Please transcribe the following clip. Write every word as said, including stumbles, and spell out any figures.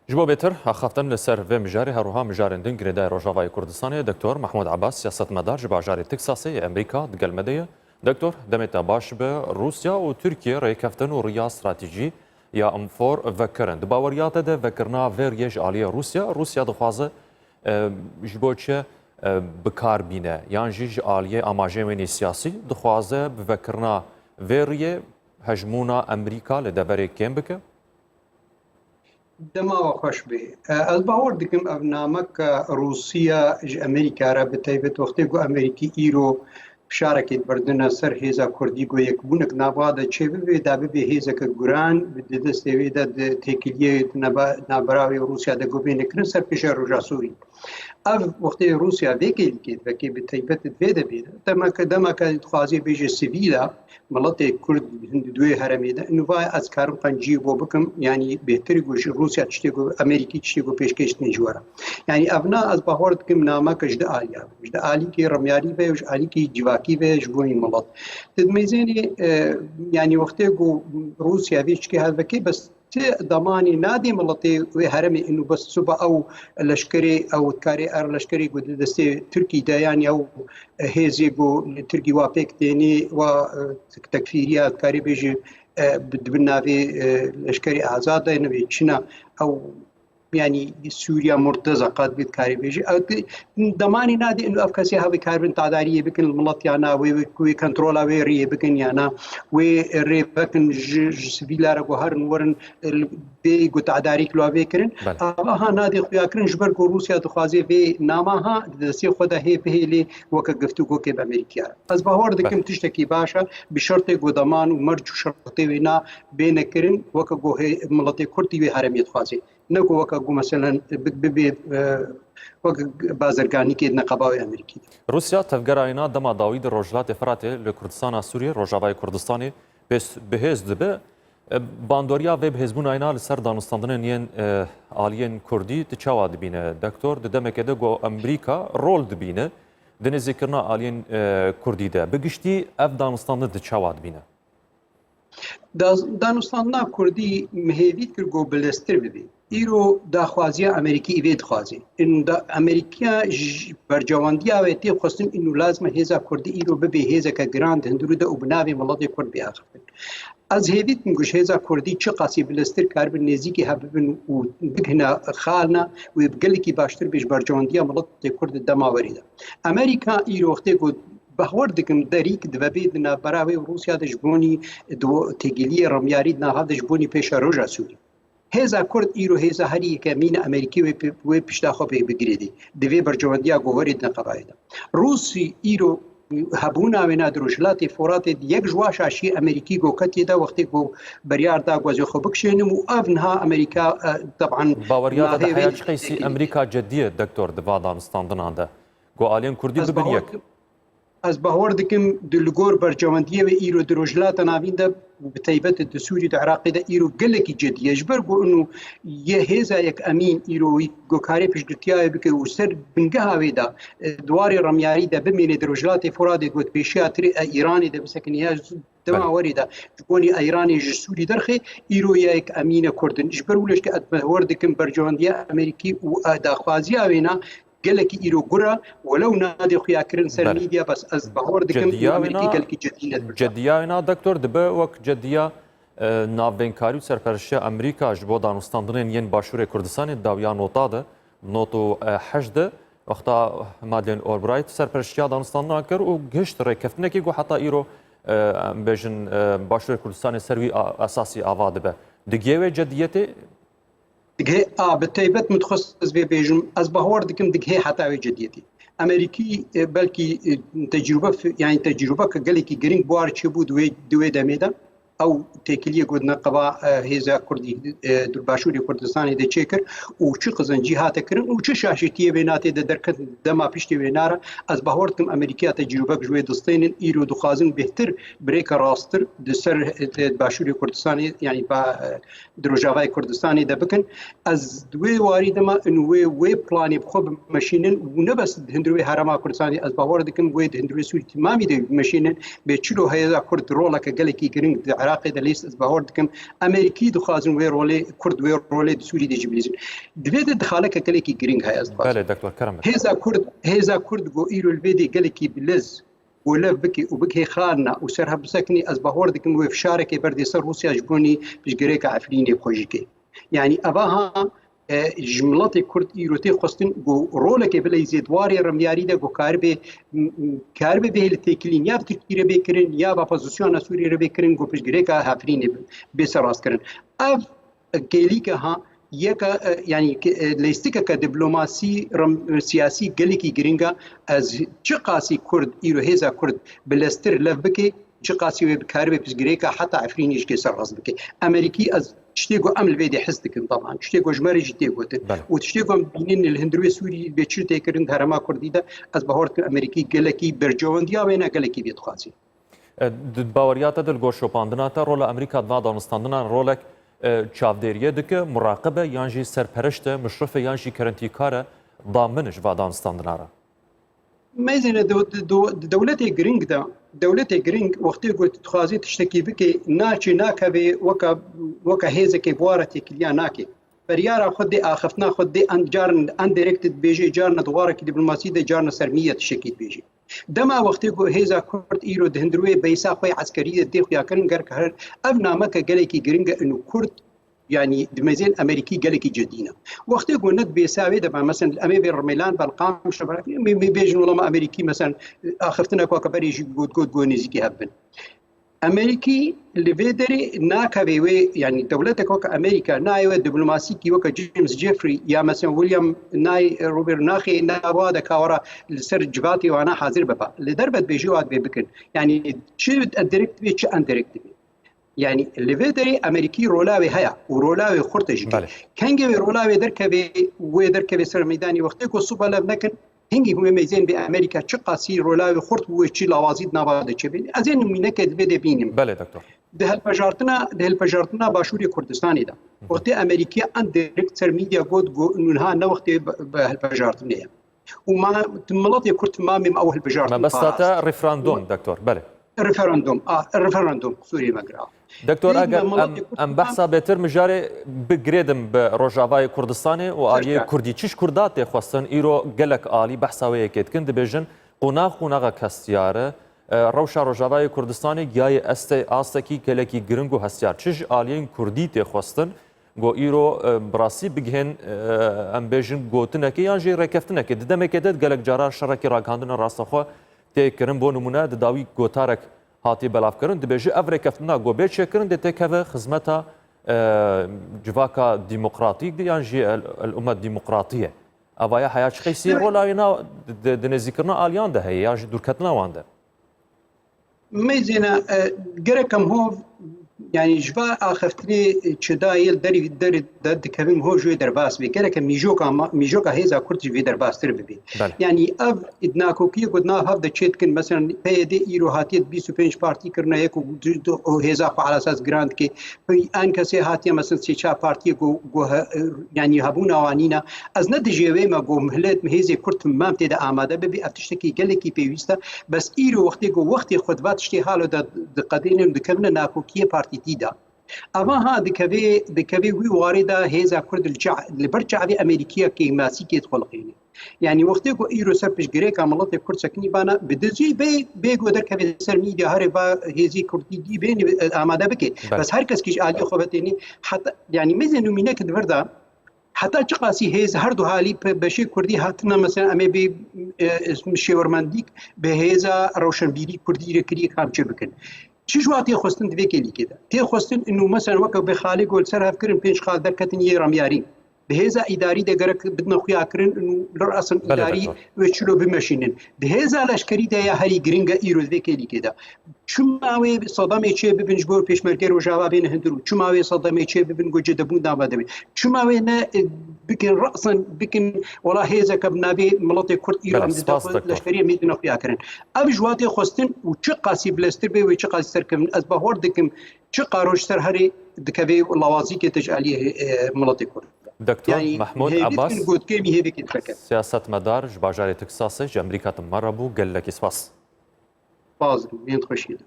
Ji bo bêtir axaftin li ser vê mijarê, her wiha mijarên din girêdayê Rojavayê Kurdistanê, Doktor Mahmûd Abbas, siyasetmedar ji bajarê Texasê yê Amerîka, digel me de ye. Doktor, demê te baş be. Rûsya û Tirkiye rêkeftin û riya stratejî ya Infor vekirin. Di baweriya te de vekirina vê riyê ji aliyê Rûsya, Rûsya dixwaze, e, ji bo çi, e, bi kar bîne? Yan jî ji aliyê amajên wê nê siyasî dixwaze bi vekirina vê riyê hejmûna Amerîka li deverê kêm bike? Dema we xweş bê. E, ez bawer dikim ev nameke Rûsiya ji Amerîka re, bi taybet wextê ku Amerîkî îro fişarekê dibirdine ser hêza Kurdî, ku yekbûnek nava de çêbibe, da bibe hêzeke guran, di destê wê de di têkiliyê di neba-, navbera wê û Rûsya de ku bêne kirin ser pêşeroja Sûrî. Ev wextê Rûsya vê kêlîkê dike, bi taybet di vê de bêne. Demeke, demeke dixwaze bêje sivîla, miletê Kurd di duê heremê de, nûvayê ez karim qenciyê bo bikim, yanî bêhtir ku ji Rûsya tiştê ku, Amerîkî tiştê ku pêşkêş dine ji we re. Yanî ev na ez bawer dikim nameke ji di aliya be. Ji di alîkê remyarî be, ji alîkê civakî be ji bo wî milet. Di mêzênê, e, yanî wextê ku Rûsya vê çikê hevekê, bes ti demanî nadê miletê wê heremê inu bes suba ew leşkerê, ew dikarê er leşkerê ku di destê Tirkî de, yanî ew hêzê ku li Tirkî wa pêk tênê, wa, e, tekfîriya dikarê bêjî, e, bi, di bin navê, e, leşkerê azad de, nivê çina ew, yanî Sûriya murteza qad bê dikarê bêjî. Ew di, demanî nadê inu ev kesê hevê karibin tadariyê bikin li milet ya na, wê, wê, wê kontrola wê riyê bikin ya na, wê rê vekin ji, ji sivîla re ku herin werin, e, li vê guhdarî kilo vê kirin. Belê. Ava ha nadê xuya kirin, ji ber ku Rûsya dixwaze vê nama ha di destê xwe de hê bihêlê weke giftûgokê bi Amerîkaya. Ez bawer dikim Belê. tiştekî baş e, bi şertê ku deman û merc û şertê wê na bêne kirin, weke ku hê miletê Kurd wê heremê dixwaze. Ne ku weke ku meselen bi-, bibê, e, weke bazirganîkê di neqeba wê Amerîkî de. Rûsya tevgera wê na dema dawî di Rojhilatê Firatê li Kurdistana Sûriyê, Rojavayê Kurdistanê, pês-, bi hêz dibe. E, bandoriya vê bihêzbûna yê na li ser danûstandinên yên, e, aliyên Kurdî tu çawa dibîne? Doktor, di demekê de ku Amerîka rol dibîne di nêzîkirina aliyên, e, Kurdî de. Bi giştî ev danûstandin tu çawa dibîne? Da-, danûstandina Kurdî min hêvî dikir ku bileztir bibe. Îro daxwaziya Amerîkî îvê dixwaze. Ino da Amerîkiya ji bercewandiya wê tê xwestin, ino lazim e hêza Kurdî îro bibe hêzeke giran di hundirû de û bi navê miletê Kurd bê axiftin. Ez hêvî dikim ku ji hêza Kurdî çiqasî bileztir karibin nêzîkî hev bibin û bigihine xalina wê bi gelekî baştir bê ji bercewandiya miletê Kurd di dema werê de. Amerîka îro wextê ku bawer dikim derîk dibe bê di navbera wê û Rûsya de ji bonî di têgiliyê remyarî di nava de ji bonî pêşeroja Sûrî. Hêza Kurd îro hêza herî yekemîn e Amerîkî wê pi-, wê pişta xwe pê bigirêdê. Di vê bercewendiya goverê di neqebayê de. Rûsî îro hebûna wê na di Rojhilatê Foratê di yek ji wa şaşiyê Amerîkî go ketiye de wextê ku beryar da ku ez ê xwe bikişênim û ev niha Amerîka, e, teban Baweriya te de navê heya wê çi qeysî Amerîka cedî ye, doktor, di va danûstandinan de? Ku aliyên Kurdî Ez bibin bawer yek. dikim, ez bawer dikim di li gor bercewendiyê wê îro di Rojhilata Navîn de, bi taybet di Sûrî, di Iraqê de îro gelekî cedî ye. Ji ber ku inu yê hêza yek emîn îro wî ku karê piştgirtiya wê bike û ser bingeha wê de, e, di warê remyarî de bimîne di Rojhilatê Foradê, gotpêşiya tirê e Îranê de bisekiniya dema Belê. werê de ji bonî Îranê ji Sûrî derxê, îro yek emîne Kurdin. Ji ber wilo jî ez bawer dikim bercewendiya Amerîkî û, e, daxwaziya wê na gelekî îro gur e, welew nadê xuyakirin ser Belê. medya, bes ez bawer dikim Cediya wê Amerîkî na, gelekî cedî ne. cediya wê na, doktor, dibe wek cediya, e, navbênkarî û serpereştiya Amerîka ji bo danûstandinên yên Başûrê Kurdistanê dawiya nota de, not û, e, heşt de, wexta Madeleine Albright serpereştiya danûstandinan kir û gihişt rêkeftinekê ku heta îro, e, em bêjin, e, Başûrê Kurdistanê ser wî a-, esasî ava dibe. Digihê wê cediyetê? Digihê, a, bi taybet min dixwest ez vê bêjim, ez bawer dikim digihê heta wê cediyetê. Amerîkî, e, belkî, e, tecrûbe fi-, yanî tecrûbeke gelekî girîng bi war çêbû di wê, di wê demê de. Ew têkiliyê ku di neqeba, e, hêza Kurdî, e, di Başûrê Kurdistanê de çêkir û çi qizincî hate kirin û çi şaşîtiyê wê na tê de derket dema piştê wê na re. Ez bawer dikim Amerîkiya tecrûbek ji wê distênin, îro dixwazin bêhtir bi rêke rasttir di ser, e, Başûrê Kurdistanê, yanî ba, e, di Rojavayê Kurdistanê de bikin. Ez di wê warî de me û wê, wê planê bi xwe bimeşînin û ne bes di hundir wê herêma Kurdistanê, ez bawer dikim wê di hundir wê Sûrî temamî de bimeşînin, bê çilo hêza Kurd roleke gelekî giring di Iraqê de lîst ez bahor dikim. Amerîkî dixwazin wê rolê Kurd, wê rolê di Sûrî de jî bilîzin. Di vê de dixaleke gelekî giring heye ez dixwazim. Belê, Doktor Kerem. Hêza Kurd, hêza Kurd go îro li vê dê gelekî biliz û lev bike û bigihê xalina û serhev bisekinî, ez bahor dikim wê fişarekê berdê ser Rûsya ji bonî piştgirêka Efrînê xwe jî ke. Yanî eva ha, e, ji miletê Kurd îro tê xwestin ku rolekê bile zêdwarê remyarî de ku karibe, m-, m-, karibe bihê li têkilîn ya bi Tirkî re bê kirin ya bi opozisyona Sûrî re bê kirin ku piştgirêka Efrînê bi-, bê ser rast kirin. Ev kêlîke ha yeka, e, yanî ke, e, lêstikeke diplomasî, rem-, siyasî gelekî giring e. Ez çiqasî Kurd, îro hêza Kurd bileztir lev bike, çiqasî wê bikaribe piştgirêka heta Efrînê jî kê serrast bike. Amerîkî ez tiştê ku em li vê dê his dikin, teban. Tiştê ku ji me re jî tê gotin. Belê. Û tiştê ku em bînin li hundirê Sûrî bê çi tê kirin di herêma Kurdî de, ez bahor dikim Amerîkî gelekî berjewendiya wê ne, gelekî vê dixwazî. E, di baweriya te de, li gor şopandina te, rola Amerîka di va danûstandinan rolek, e, çavdêriyê dike, muraqib e, yan jî serpereşt e, muşrif e, yan jî kerentîkar e, da min ji va danûstandina re? Meyzêne de, de, de, di dewletê giring de, dewletê giring wextê ku dixwazê tiştekî bike, naçê nakevê weka, weka hêzekê bi wa re têkiliya nake. Biryara xwe dê, axiftina xwe dê, en, carin endirekt dibêje, carna di warekî diplomasî de, carna sermî ye tiştekî dibêje. Dema wextê ku hêza Kurd îro di hundirê beysa xwe yê eskerî de tê xuyakirin, gerek her ev nameke gelekî giring e, û Kurd, yanî di mezên Amerîkî gelekî cidî ne. Wextê ku ne di bêsa wê de be, mesela em ê vê Rimêlan, Belqam, Şeberek, em ê, em ê bêjin wela me Amerîkî, mesela axiftinek weke berê jî got, got, got nêzîkî hev bin. Amerîkî li vê derê nakevê wê, yanî dewletek weke Amerîka nayê wê diplomasîkî weke James Jeffrey ya mesela William nayê Robert naxê nava de ka wera li ser civatê wana hazir bibe. Li derve dibêjî wa divê bikin. Yanî çi endirekt divê, çi endirekt divê. Yanî li vê derê Amerîkî rola wê heye û rola wê xurt e jî. Belê. Kengê wê rola wê derkevê, wê derkevê ser meydanê wextê ku sibe lev nekin, hingî hûn ê meyzên bê Amerîka çiqasî rola wê xurt bû, wê çi lawazî di nava de çêbê. Ez ê nimûneke di vê de bînim. Belê, doktor. Di hilpejartina, di hilpejartina Başûrê Kurdistanê de. Hı hı. Wextê Amerîkiya endirekt ser medya got, got, niha ne wextê bi, bi hilpejartinê ye. Û ma, tu miletê Kurd mamê me ew hilbijartin. Mebesta te parastin. Referandum, doktor, belê. Referandum, a, referandum, qisûrê me gira. Doktor, eger em, em behsa bêtir mijarê bigirêdin bi Rojavayê Kurdistanê û aliyê Kurdî, çi ji Kurda tê xwestin, îro gelek alî behsa wê yekê dikin, dibêjin qonax qonaxek hestiyar e, e, rewşa Rojavayê Kurdistanê giyayê este-, astekî gelekî giring û hestiyar. Çi ji aliyên Kurdî tê xwestin, ku îro, e, bi rastî bigihên, e, em bêjin gotinekê yan jî rêkeftinekê. Di demekê de gelek caran şerekî ragihandina rastaxwe tê kirin. Bo nimûne di dawî gotarek hatiye belavkirin, dibêje ev rêkeftina ku bê çêkirin dê têkeve xizmeta, e, civaka demokratîk de yan jî el, el umet demokratî ye. Evaya heya çi qeysî rola wê na di, di, di nêzîkirina aliyan de heye yan jî dûrketina wan de? Meyzêne, e, gerek em hov, yanî ji va axiftinê çida yê li derî, derî de dikevin, hov ji wê derbas bê. Gerek em mîjoka ma-, mîjoka hêza Kurd ji vê derbastir bibe. Belê. Yanî ev nakokiyê ku di nav hev de çê dikin, mesela P Y D îro hatiye di bîst û pênc partî kirine yek û du, du, û hêza xwe ala esas giran dike. Enkesê hatiye, mesela sê çar partiyê ku, ku he-, yanî hebûna wan nîne. Ez ne dijê wê me ku milet, hêzê Kurd tim-, mem tê de amade bibe, ev tiştekî gelekî pêwîst e. Bes îro wextê ku wextê xwe di va tiştê halo de diqedênin û dikevine nakokiyê partîtî de. Eva ha dikevê, dikevê wî warê de hêza Kurd li ça-, li ber çavê Amerîkiya kêmasîkê dixuliqîne. Yanî wextê ku îro ser piştgirêka miletê Kurd sekinî bana, bi dizî bê, bê ku derkevê ser mîdya herê va hêzî Kurdî dî bê amade bike. Belê. Bes her kes kî ji aliyê xwe vetênî, heta, yanî mêzên nûmîneke di vir de, heta çiqasî hêz her du halî pe-, beşê Kurdî hatine, mesela em ê bê, e, şêwermendîk bi hêza rewşenbîrî Kurdî re kiriye kam çi bikin. Çi ji wa tê xwestin di vê kêlîkê de? Tê xwestin û mesela weke bi xalê ku li ser hev kirin pênc xal derketin yê remyarî. Di hêza îdarî de gerek bidine xuya kirin û li resin îdarî wê çilo bimeşînin. Di hêza leşkerî de ya herî giring e îro di vê kêlîkê de. Çima wê sedemê çê bibin ji bo pêşmergê Rojava bêne hundir û çima wê sedemê çê bibin ku cidibûn dava de bê? Çima wê ne, e, bikin resin, bikin wela hêzeke bi navê miletê Kurd îro em di leşkeriyê mêdine xuya kirin. Ev ji wa tê xwestin û çi qasî bileztir bê wê çi qasî serkevin. Ez bahor dikim çi qaroj ser herê dikevê lawazîkê te ji aliyê, e, miletê Kurd. Doktor Mehmûd Ebas, gotkê mî hêvekê dikeve. Siyasetmedar ji bajarê Teksasê ji Amerîka tim me re bû. Gelekî spas. Spas dikim, yên xweşiyê de.